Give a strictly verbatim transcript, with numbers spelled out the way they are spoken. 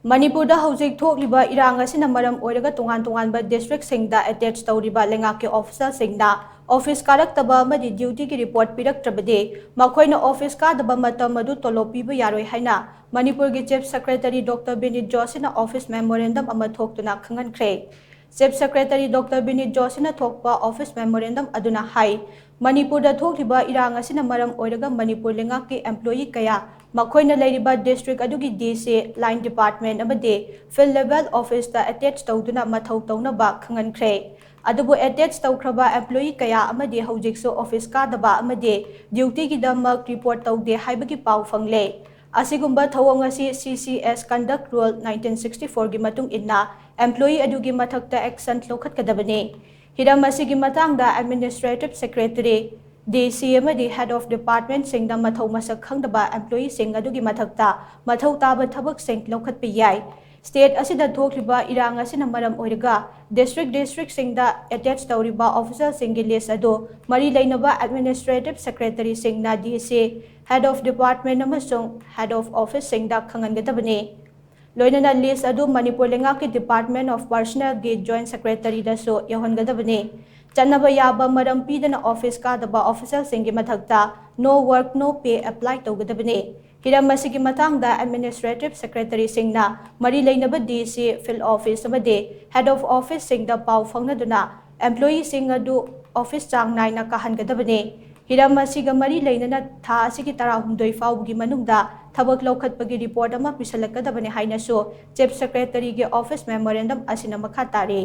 ꯃꯅꯤꯄꯨꯔꯗ ꯍꯧꯖꯤꯛ ꯊꯣꯛꯂꯤꯕ ꯏꯔꯥꯡ ꯑꯁꯤꯅ ꯃꯔꯝ ꯑꯣꯏꯔꯒ ꯇꯣꯉꯥꯟ ꯇꯣꯉꯥꯟꯕ district ꯁꯤꯡꯗ attach ꯇꯧꯔꯤꯕ ꯂꯩꯉꯥꯛꯀꯤ official ꯁꯤꯡꯅ office ꯀꯥꯔꯛꯇꯕ ꯑꯃꯗꯤ duty ꯒꯤ report ꯄꯤꯔꯛꯇ꯭ꯔꯕꯗꯤ ꯃꯈꯣꯏꯅ office ꯀꯥꯗꯕ ꯃꯇꯝ ꯑꯗꯨ ꯇꯣꯂꯣꯞ ꯄꯤꯕ ꯌꯥꯔꯣꯏ ꯍꯥꯏꯅ ꯃꯅꯤꯄꯨꯔꯒꯤ Chief Secretary Doctor ꯕꯤꯅꯤꯠ ꯖꯣꯁꯤꯅ office memorandum ꯑꯃ ꯊꯣꯛꯇꯨꯅ ꯈꯪꯍꯟꯈ꯭ꯔꯦ꯫ Chief Secretary Doctor ꯕꯤꯅꯤꯠ ꯖꯣꯁꯤꯅ ꯊꯣꯛꯄ office memorandum ꯑꯗꯨꯅ ꯍꯥꯏ, ꯃꯅꯤꯄꯨꯔꯗ ꯊꯣꯛꯂꯤꯕ ꯏꯔꯥꯡ ꯑꯁꯤꯅ ꯃꯔꯝ ꯑꯣꯏꯔꯒ ꯃꯅꯤꯄꯨꯔ ꯂꯩꯉꯥꯛꯀꯤ employee ꯀꯌꯥ ꯃꯈꯣꯏꯅ ꯂꯩꯔꯤꯕ district ꯑꯗꯨꯒꯤ D C, line department ꯑꯃꯗꯤ field level office ꯇ attach ꯇꯧꯗꯨꯅ ꯃꯊꯧ ꯇꯧꯅꯕ ꯈꯪꯍꯟꯈ꯭ꯔꯦ꯫ ꯑꯗꯨꯕꯨ attach ꯇꯧꯈ꯭ꯔꯕ employee ꯀꯌꯥ ꯑꯃꯗꯤ ꯍꯧꯖꯤꯛꯁꯨ office ꯀꯥꯗꯕ ꯑꯃꯗꯤ duty ꯒꯤꯗꯃꯛ report ꯇꯧꯗꯦ ꯍꯥꯏꯕꯒꯤ ꯄꯥꯎ ꯐꯪꯂꯦ꯫ ꯑꯁꯤꯒꯨꯝꯕ ꯊꯧꯑꯣꯡ ꯑꯁꯤ C C S Conduct Rule nineteen sixty four ꯒꯤ ꯃꯇꯨꯡ ꯏꯟꯅ employee ꯑꯗꯨꯒꯤ ꯃꯊꯛꯇ action ꯂꯧꯈꯠꯀꯗꯕꯅꯤ꯫ ꯍꯤꯔꯝ ꯑꯁꯤꯒꯤ ꯃꯇꯥꯡꯗ Administrative Secretary, D C ꯑꯃꯗꯤ Head of Department ꯁꯤꯡꯗ ꯃꯊꯧ ꯃꯁꯛ ꯈꯪꯗꯕ employee ꯁꯤꯡ ꯑꯗꯨꯒꯤ ꯃꯊꯛꯇ ꯃꯊꯧ ꯇꯥꯕ ꯊꯕꯛꯁꯤꯡ ꯂꯧꯈꯠꯄ ꯌꯥꯏ꯫ State ꯑꯁꯤꯗ ꯊꯣꯛꯂꯤꯕ ꯏꯔꯥꯡ ꯑꯁꯤꯅ ꯃꯔꯝ ꯑꯣꯏꯔꯒ district district ꯁꯤꯡꯗ attach ꯇꯧꯔꯤꯕ official ꯁꯤꯡꯒꯤ list ꯑꯗꯨ ꯃꯔꯤ ꯂꯩꯅꯕ Administrative Secretary ꯁꯤꯡꯅ D C, Head of Department ꯑꯃꯁꯨꯡ Head of Office ꯁꯤꯡꯗ ꯈꯪꯍꯟꯒꯗꯕꯅꯤ꯫ ꯂꯣꯏꯅꯅ list ꯑꯗꯨ ꯃꯅꯤꯄꯨꯔ ꯂꯩꯉꯥꯛꯀꯤ Department of Personnel ꯒꯤ Joint Secretary ꯗꯁꯨ ꯌꯧꯍꯟꯒꯗꯕꯅꯤ꯫ ꯆꯠꯅꯕ ꯌꯥꯕ ꯃꯔꯝ ꯄꯤꯗꯅ office ꯀꯥꯗꯕ official ꯁꯤꯡꯒꯤ ꯃꯊꯛꯇ no work no pay apply ꯇꯧꯒꯗꯕꯅꯤ꯫ ꯍꯤꯔꯝ ꯑꯁꯤꯒꯤ ꯃꯇꯥꯡꯗ Administrative Secretary ꯁꯤꯡꯅ ꯃꯔꯤ ꯂꯩꯅꯕ D C, field office ꯑꯃꯗꯤ Head of Office ꯁꯤꯡꯗ ꯄꯥꯎ ꯐꯥꯎꯅꯗꯨꯅ employee ꯁꯤꯡ ꯑꯗꯨ office ꯆꯥꯡ ꯅꯥꯏꯅ ꯀꯥꯍꯟꯒꯗꯕꯅꯤ꯫ ꯍꯤꯔꯝ ꯑꯁꯤꯒ ꯃꯔꯤ ꯂꯩꯅꯅ ꯊꯥ ꯑꯁꯤꯒꯤ ꯇꯔꯥꯍꯨꯝꯗꯣꯏ ꯐꯥꯎꯕꯒꯤ ꯃꯅꯨꯡꯗ ꯊꯕꯛ ꯂꯧꯈꯠꯄꯒꯤ report ꯑꯃ ꯄꯤꯁꯜꯂꯛꯀꯗꯕꯅꯤ ꯍꯥꯏꯅꯁꯨ Chief Secretary ꯒꯤ office memorandum ꯑꯁꯤꯅ ꯃꯈꯥ ꯇꯥꯔꯤ꯫